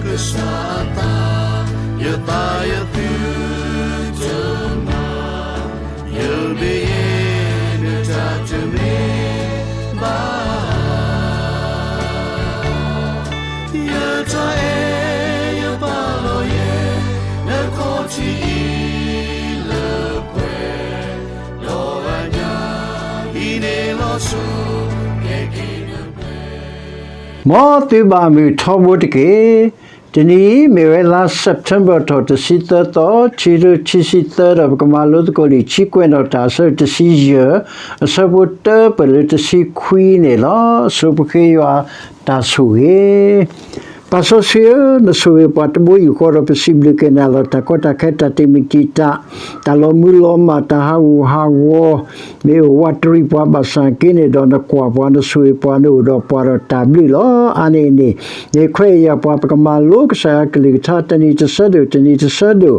ကစၢ်အသး, ယသးယသုတမၤ, ယမ့ၢ်ယဲနတၢ်တမ့ၢ် ဘၣ်, ယတၢ်အဲၣ်ယပာ်လီၤယဲ နခီၣ်ထံးအံၤလၢပှဲၤ, ဒီးအညၣ်အံၤန့ၣ်လီၤဆိ ကဲက့ၤနပှဲၤ. မ်သုဘၣ်မုာ်ထီဘိတက့ၢ်. တနံၤအံၤမ့ၢ်ဝဲလါ September ထီၣ်တဆံသၢသီ, ခံကထိခံဆံသၢ ဒီးပကမၤလိသကိးလံာ် ခံကွဲးနီၣ်တၢ် အဆၢတဆံယဲၢ်, အဆၢဖိတၢပၢၢ်လၢတဆံခွံန့ၣ်လီၤ. ဆိပဃ့ယွၤတၢ်ဆိၣ်ဂ့ၤ. ပၢ်စီဆှံဧၢ, နဆိၣ်ဂ့ၤပှၤတဘိယူၢ်ဃီဒီး ပစံးဘျုးက့ၤနၤလီၤ. တၢ်ကီတၢ်ခဲ တၢ်တံာ်မုၢ်တံာ်တာ်, တၢ်လီၤမုၢ်လီၤမၢ်, တၢ်ဟးဂူာ်ဟးဂီၤ မ့ၢ်အိၣ်ဝးတရံးပှၤဘၣ်ဆၣ်က့န့ၣ်ဒီး နကွၢ်ပှၤ, နဆိၣ်ဂ့ၤပှၤ, နအိၣ်ဒီးပှၤဒီးတၢ်ဘျုးလီၤ. အါန့ၢ်အန့ၣ် နခွဲးယာ်ပှၤ ပကမၤလိကစၢ်ယွၤကလုၢ်ကထါ တနံၤတဆၢဒိၣ် တနံၤတဆၢဒိၣ်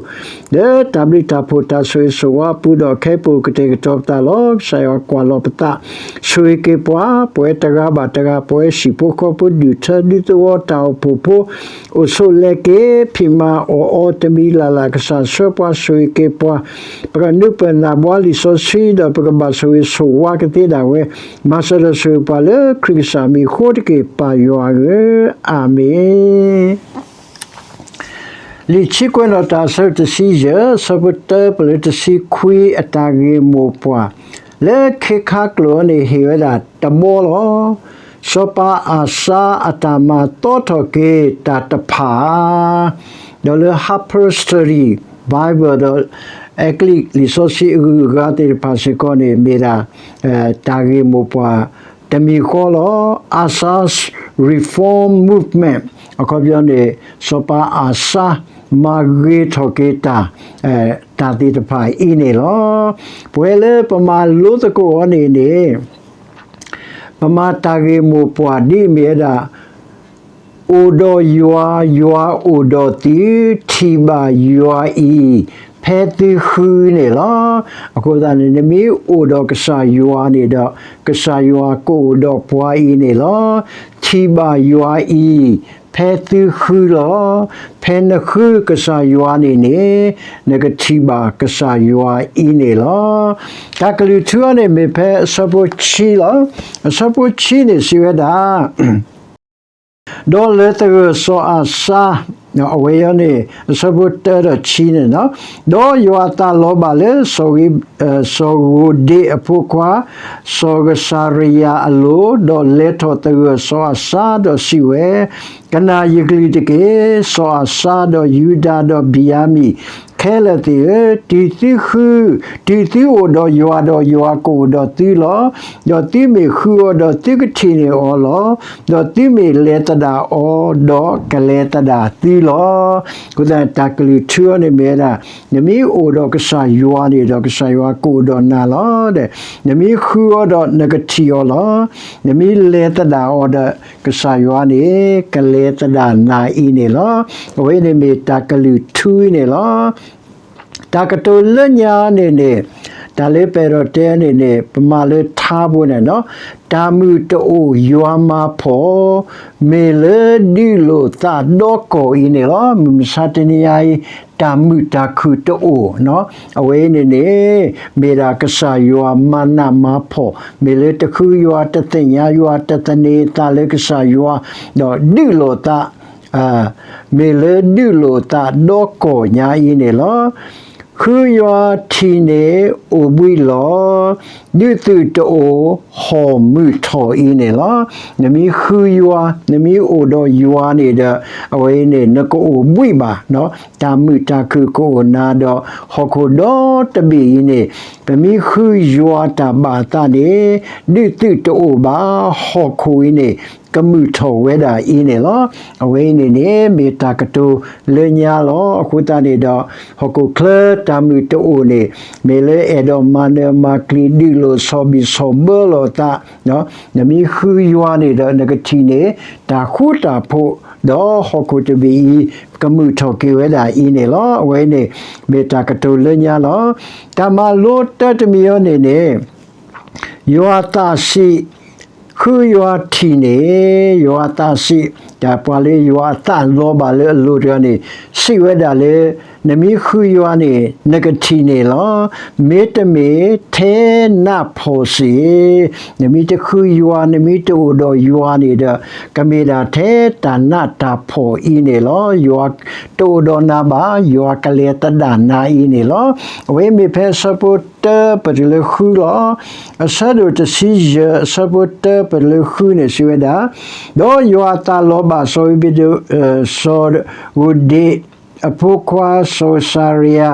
လၢတၢ်ဘျုးတၢ်ဖှိၣ် တၢ်ဆိၣ်ဂ့ၤဆိၣ်ဝါအပူၤဒီး ခဲအံၤပကတဲာ်ကတီၤပသးလီၤ. ကစၢ်ယွၤကွၢ်လီၤပသး, ဆိၣ်ဂ့ၤက့ၤပှၤ, ပဝဲတဂၤဘၣ်တဂၤ, ပဝဲဟံၣ်ဖိဃီဖိ ဒူၣ်ထၢဒူသဝီ တၢ်အိၣ်ဖှိၣ်ဖိ အိၣ်ဆိးလဲက့ၤ ဖံးမၤအီၣ်အီတမံၤလၢ်လၢ် ကစၢ်ဆှၢပှၤ ဆိၣ်ဂ့ၤက့ၤပှၤ, ပကနုာ်ပၢၢ်နၢ်ဘှါလံာ်စီဆှံ ဒီးပကဘၣ်ဆိၣ်ဂ့ၤဆိၣ်ဝါကသ့ဒၣ်ဝဲ, မၤစၢၤဒီးဆိၣ်ဂ့ၤပှၤလၢခရံာ်ကစၢ်မံၤအဃိတက့ၢ် ပၢ်ယွၤဧၢ, အၤမ့ၣ်. လံာ်ခံကွဲးနီၣ်တၢ် အဆၢတဆံယဲၢ်, အဆၢဖိတၢပၢၢ်လၢတဆံခွံ အတၢ်ဂ့ၢ်မိၢ်ပှၢ် လၢခ့ခါကျိာ်န့ၣ် ဟ့ၣ်ဝဲဒၣ်တဘီလီၤ. စီၤပၤအၤစါအတၢ်မၤသီထီၣ်က့ၤတၢ်တဖၣ် ဒီးလၢ Harper Study Bible ဒီး အဲကလံးလံာ်စီဆှံအဂုၤအဂၤသ့ၣ်တဖၣ်စ့ၢ်ကီးန့ၣ် မ့ၢ်ဒၣ် တၢ်ဂ့ၢ်မိၢ်ပှၢ်တမံၤဃီလီၤ. Asa's Reform Movement အခီပညီန့ၣ် စီၤပၤအၤစါ မၤဂ့ၤထီၣ်က့ၤတၢ် တၢ်သ့ၣ်တဖၣ်အံၤန့ၣ်လီၤ. ပဝဲလၢပမၤလိသကိးအီၤန့ၣ်န့ၣ် ပမၤတၢ်ဂ့ၢ်မိၢ်ပှၢ်ဒ်အမ့ၢ်ဝဲဒၣ် အိၣ်ဒီးယွၤ, ယွၤအိၣ်ဒီးသု, ထံၣ်ဘၣ်ယွၤအံၤ ဖဲသုဃုန့ၣ်လီၤ. အဃိသတးန့ၣ် နမ့ၢ်အိၣ်ဒီးကစၢ်ယွၤန့ၣ်ဒီး ကစၢ်ယွၤကအိၣ်ဒီးပှၤအံၤန့ၣ်လီၤ. ထံၣ်ဘၣ်ယွၤအံၤ ဖဲသုဃုလီၤ. ဖဲနဃုကစၢ်ယွၤန့ၣ်န့ၣ် နကထံၣ်ဘၣ်ကစၢ်ယွၤအံၤန့ၣ်လီၤ. တၢ်ကလုၢ်ထူအီၤန့ၣ်မ့ၢ်ဖဲအဆၢဖိဆံလီၤ. အဆၢဖိဆံန့ၣ်စံးဝဲဒၣ် ဒီးလၢသဂၢၢ်စီၤအၤစါ, အဝဲအံၤန့ၣ် အဆၢဖိတၢဒီးဆံန့ၣ်လီၤ. ဒီးယွၤအသးလီၤဘၣ်လၢ စီၤဧိၤဒ့းအဖိခွါ စီၤဧစၤရယၤအလိၤ, ဒီးလဲၤထီၣ်သဂၢၢ်စီၤအၤစါဒီးစံးဝဲ, ကနၣ်ယကလုၢ်တက့ၢ်. စီၤအၤစါဒီးယူဒၤဒီးဘံၣ်ယၤမံၣ်ခဲလၢာ်သ့ၣ်ဧၢ, တုၤသုဃု, တုၤသုအိၣ်ဒီးယွၤဒီးယွၤကအိၣ်ဒီးသုလီၤ. ဒီးသုမ့ၢ်ဃုအီၤဒီးသုကထံၣ်န့ၢ်အီၤလီၤ. ဒီးသုမ့ၢ်လဲၤသဒၣ်အီၤဒီးကလဲၤသဒၣ်သုလီၤ. အဃိသတး တၢ်ကလုၢ်ထူအီၤန့ၣ်မ့ၢ်ဝဲဒၣ် နမ့ၢ်အိၣ်ဒီးကစၢ်ယွၤန့ၣ်ဒီး ကစၢ်ယွၤကအိၣ်ဒီးနၤလီၤ. နမ့ၢ်ဃုအီၤဒီးနကထံၣ်အီၤလီၤ. နမ့ၢ်လဲၤသဒၣ်အီၤဒီး ကစၢ်ယွၤန့ၣ် ကလဲၤသဒၣ်နၤအံၤန့ၣ်လီၤ. အဝဲန့ၣ်မ့ၢ်တၢ်ကလုၢ်ထူအံၤန့ၣ်လီၤ. တၢ်ကတိၤလၢညါန့ၣ်န့ၣ် တၢ်လၢပအဲၣ်ဒိးတဲန့ၣ်န့ၣ် ပမၤလၢထါဖိန့ၣ်လီၤ. တၢ်မုာ်တအိၣ်ယွၤမၤဖှီၣ် မ့ၢ်လၢဒုးလိာ်သးဒီကီၢ်အံၤန့ၣ်လီၤ. မုၢ်မဆါတနံၤအံၤ တၢ်မုာ်တၢ်ခုၣ်တအိၣ်, အဝဲအံၤန့ၣ်န့ၣ် မ့ၢ်ဒၣ်ကစၢ်ယွၤမၤနးမၤဖှီၣ်, မ့ၢ်လၢတဃုယွၤ တသ့ၣ်ညါယွၤ တသန့ၤသးလၢကစၢ်ယွၤ ဒီးဒုးလိာ်သး မ့ၢ်လၢဒုးလိာ်သးဒီကီၢ်ညါအံၤန့ၣ်လီၤ. ဃုယွၤထံၣ်န့ၣ်အိၣ်ဘှံးလီၤ. ဒုးသုးတအိၣ် ဟီၣ်မုာ်ထီၣ်အံၤန့ၣ်လီၤ. နမ့ၢ်ဃုယွၤ နမ့ၢ်အိၣ်ဒီးယွၤန့ၣ်ဒီး အဝဲအံၤန့ၣ် နကအိၣ်ဘှံးဘၣ်, တၢ်မုာ်တၢ်ခုၣ်ကအိၣ်နၤဒီး ဟီၣ်ခိၣ်ဒီတဘ့ၣ်အံၤန့ၣ် ပမ့ၢ်ဃုယွၤတၢ်ဘၣ်အသးန့ၣ် ဒုးသုးတအိၣ်ဘၣ်, ဟီၣ်ခိၣ်အံၤန့ၣ် ကမုာ်ထီၣ်ဝဲဒၣ်အံၤန့ၣ်လီၤ. အဝဲအံၤန့ၣ်န့ၣ် မ့ၢ်တၢ်ကတိၤလၢညါလီၤ. အဃိသတးန့ၣ်ဒီး ဟီၣ်ခိၣ်ချၢတၢ်မုာ်တအိၣ်န့ၣ် မ့ၢ်လၢအဲၣ်ဒိးမၤနၢၤမၤကျံၤ ဒုးလိာ်ဆီၣ်ဘံၣ်ဆီၣ်ဘၢလိာ်သး, နမ့ၢ်ဃုယွၤန့ၣ်ဒီး နကထံၣ်န့ၢ် တၢ်ဃူတၢ်ဖိး ဒီးဟီၣ်ခိၣ်တဘ့ၣ်အံၤ ကမုာ်ထီၣ်က့ၤဝဲဒၣ်အံၤန့ၣ်လီၤ. အဝဲန့ၣ် မ့ၢ်တၢ်ကတိၤလၢညါလီၤ. တၢ်မၤလိတၢတမံၤအံၤန့ၣ်န့ၣ် ယွၤသးစံး, ဃုယွၤထံၣ်န့ၣ် ယွၤသးစံး, တၢ်ပှၤလၢယွၤအသးလီၤဘၣ်လၢအလိၤတဂၤန့ၣ် စံးဝဲဒၣ်လၢ နမ့ၢ်ဃုယွၤန့ၣ် နကထံၣ်န့ၣ်လီၤ. မ့တမ့ၢ် ထဲနးဖှီၣ်စ့ၢ်. နမ့ၢ်တဃုယွၤ နမ့ၢ်တအိၣ်ဒီးယွၤန့ၣ်ဒီး ကမ့ၢ်ဒၣ်ထဲတၢ်နးတၢ်ဖှီၣ်အံၤန့ၣ်လီၤ. ယွၤတအိၣ်ဒီးနၤဘၣ်, ယွၤကလဲၤသဒၣ်နၤအံၤန့ၣ်လီၤ. အဝဲမ့ၢ်ဖဲအဆၢဖိတၢပတုၤလၢဃုလီၤ. အဆၢဒိၣ်တဆံယဲၢ် အဆၢဖိတၢပတုၤလၢဃုန့ၣ် စံးဝဲဒၣ်, ဒီးယွၤအသးလီၤဘၣ်စီၤဧ့ဘဒ့ စီၤဧ့ဘဒ့ အဖိခွါစီၤစၤရယၤ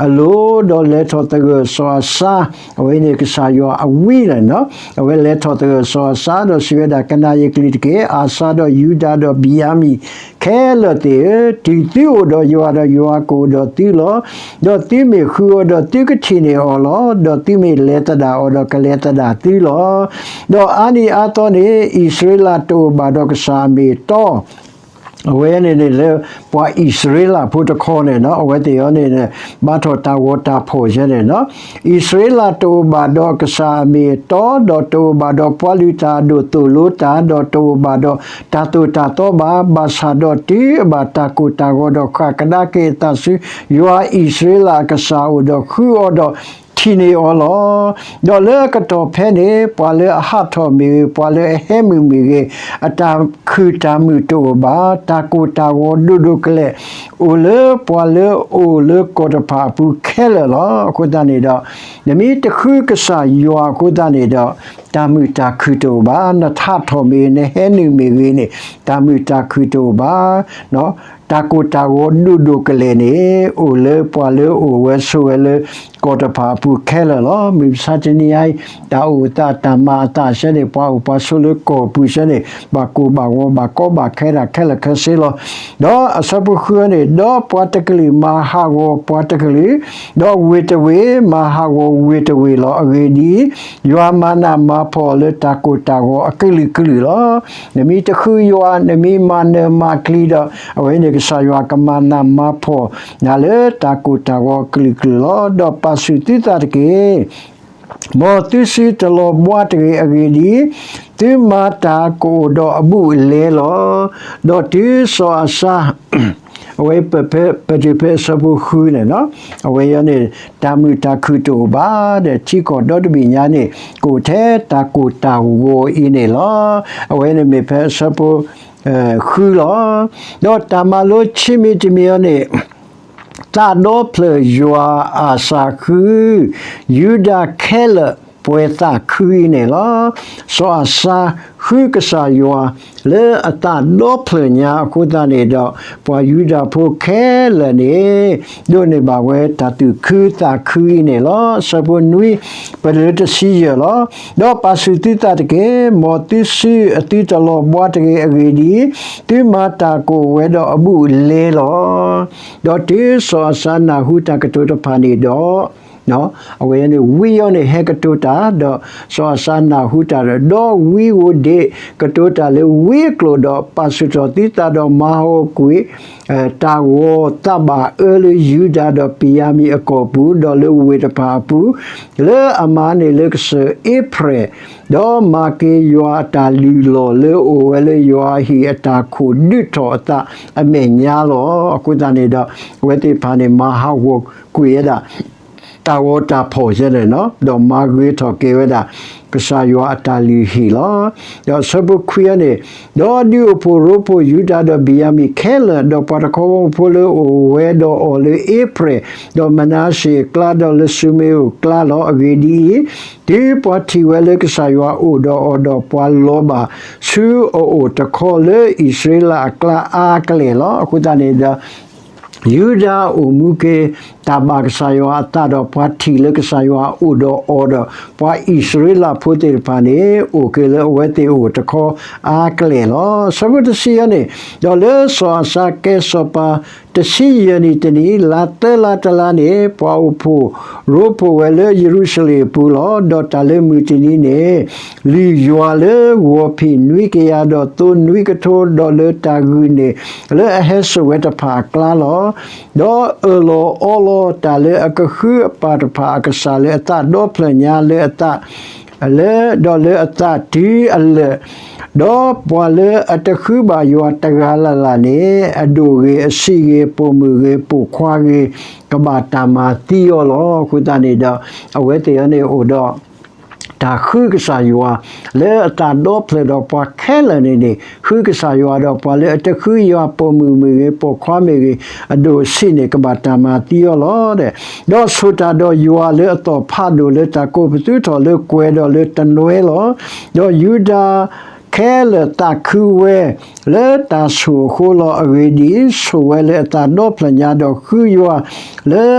အလိၤ, ဒီးလဲၤထီၣ်သဂၢၢ်စီၤအၤစါ, အဝဲန့ၣ်ကစၢ်ယွၤအဝံလီၤ. အဝဲလဲၤထီၣ်သဂၢၢ်စီၤအၤစါ ဒီးစံးဝဲဒၣ်, ကနၣ်ယကလုၢ်တက့ၢ်, အၤစါဒီးယူဒၤဒီးဘံၣ်ယၤမံၣ်ခဲလၢာ်သ့ၣ်ဧၢ, တုၤသုအိၣ်ဒီးယွၤဒီးယွၤကအိၣ်ဒီးသုလီၤ. ဒီးသုမ့ၢ်ဃုအီၤဒီးသုကထံၣ်န့ၢ်အီၤလီၤ. ဒီးသုမ့ၢ်လဲၤသဒၣ်အီၤဒီးကလဲၤသဒၣ်သုလီၤ. ဒီးအါနံၤအါသီန့ၣ် အံၣ်စရ့လးတအိၣ်ဘၣ်ဒီးကစၢ်အမ့ၢ်အတီ, အဝဲန့ၣ်န့ၣ်လၢ ပှၤအံၣ်စရ့လးဖိတခီန့ၣ် အဝဲသ့ၣ်အံၤန့ၣ် ဘါထီၣ်တၢ်ဂီၤတၢ်ဖှီၣ်ယဲန့ၣ်, အံၣ်စရ့လးတအိၣ်ဘၣ်ဒီးကစၢ်အမ့ၢ်အတီ, ဒီးတအိၣ်ဘၣ်ဒီးပှၤလုၢ်တၢ်အဒိၣ်သိၣ်လိတၢ်, ဒီးတအိၣ်ဘၣ်ဒီးတၢ်သိၣ်တၢ်သီဘၣ်, ဘၣ်ဆၣ်ဒီးတုၤအဘၣ်တၢ်ကိၢ်တၢ်ဂီၤဒီးဃၣ်ကဒါက့ၤအသးဆူယွၤအံၣ်စရ့လးအကစၢ်အအိၣ်ဒီးဃုအီၤဒီးထံၣ်န့ၢ်အီၤလီၤ. ဒီးလၢအကတီၢ်ဖဲန့ၣ် ပှၤလၢအဟးထီၣ်မ့ၢ်ဂ့ၤ, ပှၤလၢအဟဲမုာ်မ့ၢ်ဂ့ၤ, အတၢ်ခုၣ်တၢ်မုာ်တအိၣ်ဘၣ်, တၢ်ကိၢ်တၢ်ဂီၤဒိၣ်ဒိၣ်ကလဲာ် အိၣ်လၢပှၤလၢအအိၣ်လၢကီၢ်တဖၣ်အပူၤခဲလၢာ်လီၤ. အဃိသတးန့ၣ်ဒီး နမ့ၢ်တဃုကစၢ်ယွၤအဃိသတးန့ၣ်ဒီး တၢ်မုာ်တၢ်ခုၣ်တအိၣ်ဘၣ်, နဟးထီၣ်မ့ၢ်ဂ့ၤ နဟဲနုာ်မ့ၢ်ဂ့ၤန့ၣ် တၢ်မုာ်တၢ်ခုၣ်တအိၣ်ဘၣ်. တၢ်ကိၢ်တၢ်ဂီၤဒိၣ်ဒိၣ်ကလဲာ်န့ၣ် အိၣ်လၢပှၤလၢအအိၣ်ဝဲဆိးဝဲလၢကီၢ်တဖၣ်အပူၤခဲလၢာ်လီၤ. မုၢ်မဆါတနံၤအံၤ တၢ်အိၣ်အသးတၢ်မၤအသးဆၢန့ၣ် ပှၤအိၣ်ပှၤဆိးလၢကီၢ်ပူၤဆၢန့ၣ် ဘၣ်ကိၢ်ဘၣ်ဂီၤဘၣ်ကီဘၣ်ခဲတၢ်ခဲလၢာ်ခဲဆ့လီၤ. ဒီးအဆၢဖိဃုန့ၣ် ဒီးပှၤတကလုာ်မၤဟးဂီၤပှၤတကလုာ်, ဒီးဝ့ၢ်တဝ့ၢ်မၤဟးဂီၤဝ့ၢ်တဝ့ၢ်လီၤ. အဂ့ၢ်ဒ်အံၤ, ယွၤမၤနးမၤဖှီၣ်လၢတၢ်ကိၢ်တၢ်ဂီၤအကလုာ်ကလုာ်လီၤ. နမ့ၢ်တဃုယွၤ နမ့ၢ်မၤနၢၤမၤကျံဒီး အဝဲန့ၣ်ကစၢ်ယွၤကမၤနးမၤဖှီၣ် နၤလၢတၢ်ကိၢ်တၢ်ဂီၤကလုာ်ကလုာ်လီၤ. ဒီးပာ်ဆူၣ်သုသးတက့ၢ်. မ်သုစုတလီၤဘှါတဂ့ၤ. အဂ့ၢ်ဒ်အံၤ, သုမၤတၢ်ကအိၣ်ဒီးအဘူးအလဲလီၤ. ဒီးတုၤစီၤအၤစါ အဝဲပတုၤဖဲအဆၢဖိဃုန့ၣ်, အဝဲအံၤန့ၣ် တၢ်မုာ်တၢ်ခုၣ်တအိၣ်ဘၣ်ဒီး ထံကီၢ်ဒီတဘ့ၣ်ညါန့ၣ် ကအိၣ်ထဲတၢ်ကိၢ်တၢ်ဂီၤအံၤန့ၣ်လီၤ. အဝဲန့ၣ်မ့ၢ်ဖဲအဆၢဖိ ဃုလီၤ. ဒီးတၢ်မၤလိဆံးမံၤတမံၤအံၤန့ၣ် သးဒီဖျၢၣ်ယွၤအၤစၤဃု ယူဒၤခဲလၢာ်ပှဲၤသးခုအံၤန့ၣ်လီၤ. စီၤအၤစါဃုကစၢ်ယွၤ လၢအသးဒီဖျၢၣ်ညါအဃိသတးန့ၣ်ဒီး ပှၤယူဒၤဖိခဲလၢာ်န့ၣ် ဒိးန့ၢ်ဘၣ်ဝဲတၢ်သူၣ်ခုသးခုအံၤန့ၣ်လီၤ. အဆၢဖိနွံ ပတုၤလၢတဆံယဲၢ်လီၤ. ဒီးပာ်ဆူၣ်သုသးတက့ၢ်. မ်သုစုအသုတလီၤဘှါတဂ့ၤ. အဂ့ၢ်ဒ်အံၤ, သုမၤတၢ်ကအိၣ်ဝဲဒီးအဘူးအလဲလီၤ. ဒီးတုၤစီၤအၤစါနၢ်ဟူတၢ်ကတိၤတဖၣ်န့ၣ်ဒီး အဝဲန့ၣ်ဝံအံၤန့ၣ် ဟဲကတိၤတၢ်, ဒီးစီၤအၤစါနၢ်ဟူတၢ်ဒီး ဒီးဝံဧိၤဒ့း ကတိၤတၢ်လၢဝံအကျိာ်ဒီး ပာ်ဆူၣ်ထီၣ်သုသးဒီးမၤဟးဂီၤကွံာ် တၢ်ဂီၤသးဘၣ်အၢလၢယူဒၤဒီးဘ့ၣ်ယၤမံၣ်အကီၢ်ပူၤ, ဒီးလၢဝ့ၢ်တဖၣ်အပူၤ, လၢအမၤန့ၢ်လၢကစၢၢ်အ့ဖြ့ၣ်, ဒီးမၤက့ၤယွၤအတၢ်လုၢ်လီၢ်လၢအအိၣ်ဝဲလၢယွၤအဟံၣ်အတၢ်ခိၣ်ဒုးထီၣ်အသးအမဲာ်ညါလီၤ. အဃိသတးန့ၣ်ဒီး အဝဲသ့ၣ်တဖၣ်န့ၣ် မၤဟးဂီၤကွံာ်ဝဲဒၣ် တၢ်ဂီၤတၢ်ဖီၣ်ယဲန့ၣ်, ဒီးမၤဂ့ၤထီၣ်က့ၤဝဲဒၣ် ကစၢ်ယွၤအတၢ်လုၢ်ဟံၣ်လီၤ. ဒီးအဆၢဖိခွံအံၤန့ၣ်, ဒီးဒုးအိၣ်ဖှိၣ်ရိဖှိၣ်ယူဒၤဒီးဘ့ၣ်ယၤမံၣ်ခဲလၢာ်, ဒီးပှၤတခီဘီမုၢ်ဖိလၢအအိၣ်ဝဲဒီးအီၤလၢအ့ဖြ့ၣ်, ဒီးမနၤၡ့အကျါ, ဒီးလၢၡမ့ၣ်အူၣ်အကျါလီၤ. အဂ့ၢ်ဒ်အံၤ, တုၤပှၤထံၣ်ဝဲလၢကစၢ်ယွၤအိၣ်ဒီးအီၤ, ဒီးပှၤလီၤဘၣ်ဆူအအိၣ်တခီလၢအံၣ်စရ့လးအကျါအါကလဲာ်လီၤ. အဃိသတးန့ၣ်ဒီး ယူဒၤအိၣ်မူက့ၤ တၢ်ဘၣ်ကစၢ်ယွၤအသးဒီး ပှၤထံၣ်လၢကစၢ်ယွၤအိၣ်ဒီးအီၤဒီး ပှၤအံၣ်စရ့လးဖိသ့ၣ်တဖၣ်န့ၣ် အိၣ်က့ၤလၢအဝဲသ့ၣ်အအိၣ်တခီအါကလဲာ်လီၤ. အဆၢဖိတဆံအံၤန့ၣ်, ဒီးလၢစီၤအၤစါကဲစီၤပၤ တဆံယဲၢ်နံၣ်တနံၣ် လါသၢလါတလါန့ၣ် ပှၤအိၣ်ဖှိၣ်ရိဖှိၣ်ဝဲလၢယရူၤၡလ့ၣ်အပူၤလီၤ. ဒီးတၢ်လၢမုၢ်တနံၤန့ၣ် လုၢ်ယွၤလၢဂီၤဖံးနွံကယၤ ဒီးသိနွံကထိ ဒီးလၢတၢ်ဂုာ်န့ၢ်လၢအဟဲစိာ်ဝဲတဖၣ်အကျါလီၤ. ဒီးအၢၣ်လီၤအီလီၤတၢ်လၢအကဃုအပၢ်တဖၣ်အကစၢ်လၢအသးဒီဖျၢၣ်ညါလၢအသး လၢ ဒီးလၢအသးတုၤအလၢာ် ဒီးပှၤလၢအတဃုဘၣ်ယွၤတဂၤလၢ်လၢ်န့ၣ် အဒိၣ်ဂ့ၤ အဆံးဂ့ၤ ပိာ်မုၣ်ဂ့ၤ ပိာ်ခွါဂ့ၤ ကဘၣ်တၢ်မၤသံအီၤလီၤ. အဃိသတးန့ၣ်ဒီး အဝဲသ့ၣ်အံၤန့ၣ်အိၣ်ဒီး တၢ်ဃုကစၢ်ယွၤ လၢအသးဒီဖျၢၣ်ဒီးပှၤခဲလၢာ်န့ၣ်န့ၣ် ဃုကစၢ်ယွၤဒီးပှၤလၢအတဃုယွၤ ပိာ်မုၣ်မ့ၢ်ဂ့ၤ ပိာ်ခွါမ့ၢ်ဂ့ၤ အဒိၣ်အဆံးန့ၣ် ကဘၣ်တၢ်မၤသံအီၤလီၤ. ဒီးဆိၣ်တၢ်ဒီးယွၤလၢအသီၣ်ဖးဒိၣ်လၢတၢ်ကိးပသူထီၣ်လၢကွဲၤဒီးလၢတနွဲလီၤ. ဒီးယူဒၤခဲလၢာ်သးခုဝဲ လၢတၢ်ဆိၣ်အဃိလီၤ. အဂ့ၢ်ဒ်အံၤ, ဆိၣ်ဝဲလၢအသးဒီဖျၢၣ်ညါ ဒီးဃုယွၤလၢ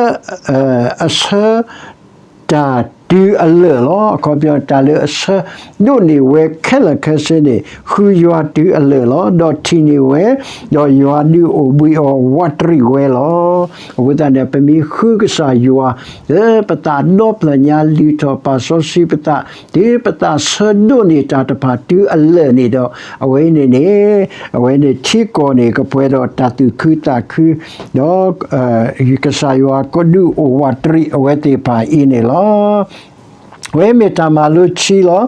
အဆၢ တၢ်တုၤအလၢာ်လီၤ. အခီပညီ တၢ်လၢအဆၢဒိးန့ၢ်ဝဲခဲလၢာ်ခဲဆ့န့ၣ် ဃုယွၤတုၤအလၢာ်လီၤ. ဒီးထံၣ်န့ၢ်ဝဲ, ဒီးယွၤဒုးအိၣ်ဘှံးအီၤဝးတရံးဝဲလီၤ. အဃိသတးန့ၣ် ပမ့ၢ်ဃုကစၢ်ယွၤ လၢပသးဒီဖျၢၣ်ညါ လုၢ်ထီၣ်ပာ်စီဆှံပသး တုၤပသးဆၢဒိးန့ၢ်တၢ်တဖၣ်တုၤအလၢာ်န့ၣ်ဒီး အဝဲအံၤန့ၣ်န့ၣ် အဝဲန့ၣ်ထံကီၢ်န့ၣ် ကပှဲၤဒီးတၢ်သူၣ်ခုသးခု ဒီး ကစၢ်ယွၤကဒုးအိၣ်ဝးတရံးအဝဲသ့ၣ်တဖၣ်အံၤန့ၣ်လီၤ. အဝဲမ့ၢ်တၢ်မၤလိခံလီၤ.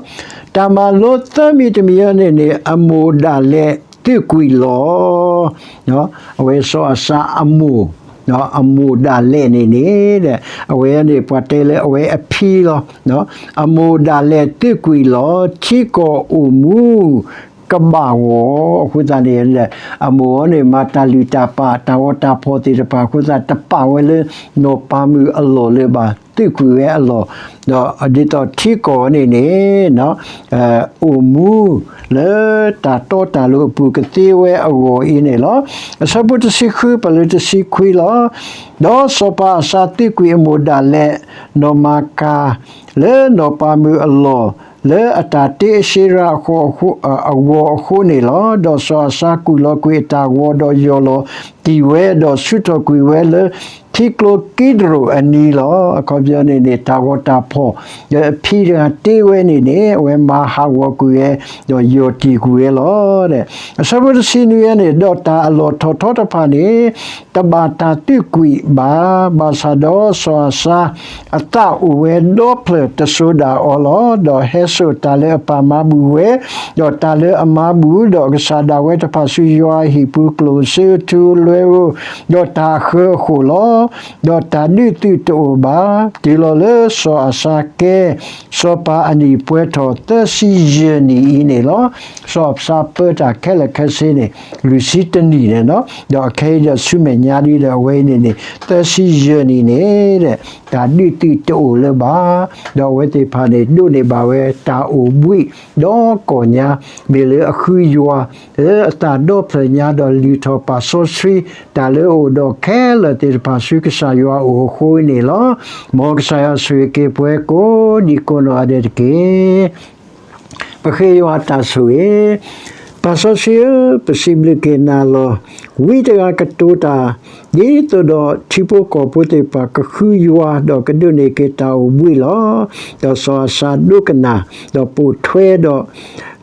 တၢ်မၤလိသၢမံၤတမံၤအံၤန့ၣ်န့ၣ် အမိၢ်ဒၣ်လဲာ်သုးကွံာ်လီၤ. အဝဲစီၤအၤစါအမိၢ်, အမိၢ်ဒၣ်လဲာ်န့ၣ်န့ၣ် အဝဲန့ၣ်ပှၤတဲလၢအဝဲအဖံလီၤ. အမိၢ်ဒၣ်လဲာ်သုးကွံာ်လီၤ. ထံကီၢ်အိၣ်မူ ကဘၣ်ဂီၢ် အဃိသတးန့ၣ် အမိၢ်အံၤန့ၣ် မၤတၢ်လုၢ်တၢ်ပာ် တၢ်ဂီၤတၢ်ဖီၣ်သ့ၣ်တဖၣ်အဃိသတး တပာ်ဝဲလၢနီၢ်ပၤမုၣ်အလီၢ်လၢၤဘၣ် သုးကွံာ်ဝဲအလီၢ်, ဒီးဒ်သိးထံကီၢ်န့ၣ်န့ၣ် အိၣ်မူလၢတၢ်တီတၢ်လိၤအပူၤကသ့ဝဲအဂီၢ်အံၤန့ၣ်လီၤ. အဆၢဖိတဆံဃု ပှဲၤလၢတဆံခွံလီၤ. ဒီးစီၤပၤအၤစါသုးကွံာ်အမိၢ်ဒၣ်လဲာ် နီၢ်မၤကၤ လၢနီၢ်ပၤမုၣ်အလီၢ် လၢအတၢ်တ့အၡ့ရၤအဃီ အဂီၢ်အဃိန့ၣ်လီၤ. ဒီးစီၤအၤစါကူၣ်လီၤကွံာ်အတၢ်ဂီၤ ဒီးယီၢ်လီၤတံၢ်ဝဲ ဒီးဆူထီၣ်ကွံာ်ဝဲလၢထံကျိကံးဒရိၣ်အနံၤလီၤ. အခီပညီန့ၣ်န့ၣ် တၢ်ဂီၤတၢ်ဖီၣ် ဒီးအဖံတဂၤတ့ဝဲန့ၣ်န့ၣ် အဝဲမၤဟးဂီၤကွံာ်ဝဲ ဒီးယီၢ်တံၢ်ကွံာ်ဝဲလီၤ. အဆၢဖိတဆံနွံန့ၣ် ဒီးတၢ်အလီၢ်ထီၣ်ထီတဖၣ်န့ၣ် တဘၣ်တၢ်သုးကွံာ်ဘၣ်. ဘၣ်ဆၣ်ဒီးစီၤအၤစါ အသးအိၣ်ဝဲဒီဖျၢၣ်တစိၤဒၣ်အီၤလီၤ. ဒီးဟဲစိာ်တၢ်လၢအပၢ်မၤဘူၣ်ဝဲ, ဒီးတၢ်လၢအမၤဘူၣ်, ဒီးအကစၢ်ဒၣ်ဝဲတဖၣ်ဆူယွၤအဟံၣ်ပူၤ ကျိၣ်စ့ထူလွဲဧိၤ, ဒီးတၢ်အဃၢအဃိၣ်လီၤ. ဒီးတၢ်ဒုးသုးတအိၣ်ဘၣ်. တုၤလီၤလၢစီၤအၤစါကဲ စီၤပၤအနံၣ်ပှဲၤထီၣ်သၢဆံယဲၢ်နံၣ်အံၤန့ၣ်လီၤ. စီၤအၤစါပၢတၢ်ခဲလၢာ်ခဲဆ့န့ၣ် လွံၢ်ဆံတနံၣ်န့ၣ်လီၤ. ဒီးခဲအံၤဒီးဆူမဲာ်ညါဒ်ဒီးအဝဲအံၤန့ၣ်န့ၣ် သၢဆံယဲၢ်နံၣ်န့ၣ် တၢ်ဒုးသုးတအိၣ်လၢၤဘၣ်. ဒီးအဝဲသ့ၣ်တဖၣ်န့ၣ် ဒိးန့ၢ်ဘၣ်ဝဲတၢ်အိၣ်ဘှံးဒီကီၢ်ညါ မ့ၢ်လၢအဃုယွၤ လၢအသးဒီဖျၢၣ်ညါ ဒီးလုၢ်ထီၣ်ပာ်စီဆှံ တၢ်လၢအအိၣ်ဒီးခဲလၢာ်သ့ၣ်တဖၣ်ဆူကစၢ်ယွၤအအိၣ်အဃိန့ၣ်လီၤ. မ်ကစၢ်ယွၤဆိၣ်ဂ့ၤက့ၤပှၤကိးဒံကိးနီၢ်ဂၤဒဲးတက့ၢ်. ပဃ့ယွၤတၢ်ဆိၣ်ဂ့ၤ, ပၢ်စီဆှံဧၢ, ပစံးဘျုးက့ၤနၤလီၤ. ဝံတဂၤကတိၤတၢ် ဒ်သိးဒီးထံဖိကီၢ်ဖိသ့ၣ်တဖၣ် ကဃုယွၤ ဒီးကဒိးန့ၢ်က့ၤတၢ်အိၣ်ဘှံးလီၤ. ဒီးစီၤအၤစါဒိကနၣ်, ဒီးပိာ်ထွဲဒီး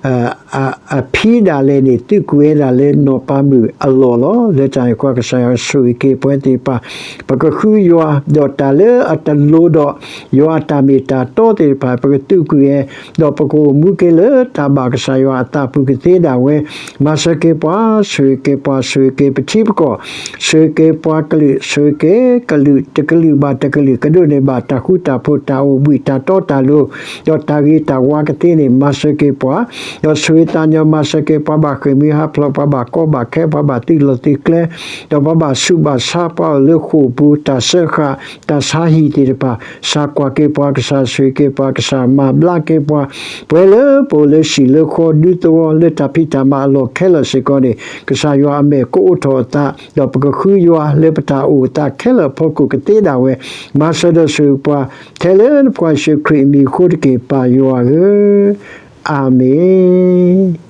အဖံဒၣ်လဲာ်န့ၣ် သုးကွံာ်ဝဲဒၣ်လၢနီၢ်ပၤမုၣ်အလီၢ်လီၤ. လၢတၢ်န့ၣ်အဃိ ကစၢ်ယွၤဆိၣ်ဂ့ၤက့ၤပဝဲသ့ၣ်တဖၣ် ပကဃုယွၤ ဒီးတၢ်လၢအတလိၤဒီး ယွၤအတၢ်မ့ၢ်တၢ်တီသ့ၣ်တဖၣ် ပကသုးကွံာ်ဝဲ ဒီးပကအိၣ်မူက့ၤလၢတၢ်ဘၣ်ကစၢ်ယွၤအသးပူၤကသ့ဒၣ်ဝဲ, မၤစၢၤက့ၤပှၤ, ဆိၣ်ဂ့ၤက့ၤပှၤ, ဆိၣ်ဂ့ၤက့ၤပထံပကီၢ်, ဆိၣ်ဂ့ၤက့ၤပှၤကလုာ်, ဆိၣ်ဂ့ၤက့ၤကလုာ်တကလုာ်ဘၣ်တကလုာ် ကဒိးန့ၢ်ဘၣ်တၢ်ဃူတၢ်ဖိး တၢ်အိၣ်ဘှံးတၢ်တီတၢ်လိၤ, ဒီးတၢ်ဂ့ၤတၢ်ဝါကသ့န့ၣ် မၤစၢၤက့ၤပှၤ, ဒီးဆိၣ်ဂ့ၤသးညီမၤစၢၤက့ၤပှၤဘၣ်ဃ့ၢ်မှံဟးဖျိး ပှၤဘၣ်ကီဘၣ်ခဲ ပှၤဘၣ်သုးလီၢ်သုးကျဲ ဒီးပှၤဘၣ်ဆူးဘၣ်ဆါ ပှၤအိၣ်လၢဃိာ်ပူၤ တၢ်စၢဃာ် တၢ်ဆါဟံၣ်သ့ၣ်တဖၣ် စၢ်ကွၢ်က့ၤပှၤ ကစၢ်ဆိၣ်ဂ့ၤက့ၤပှၤ ကစၢ်မၤဘျါက့ၤပှၤ, ပှၤလၢပအိၣ်လၢဟံၣ်လၢဃီ ဒူသဝီလၢတၢ်ဖံးတၢ်မၤအလီၢ်ခဲလၢာ်စ့ၢ်ကီးန့ၣ် ကစၢ်ယွၤအမဲာ်ကအိးထီၣ်အသး ဒီးပကဃုယွၤလၢပတၢ်အိၣ်သးခဲလၢာ်အဖီခိၣ်ကသ့ဒၣ်ဝဲ, မၤစၢၤဒီးဆိၣ်ဂ့ၤပှၤ ထဲလၢနဖိယ့ၣ်ၡူးခရံာ်အမံၤအဃိတက့ၢ် ပၢ်ယွၤဧၢ, အၤမ့ၣ်.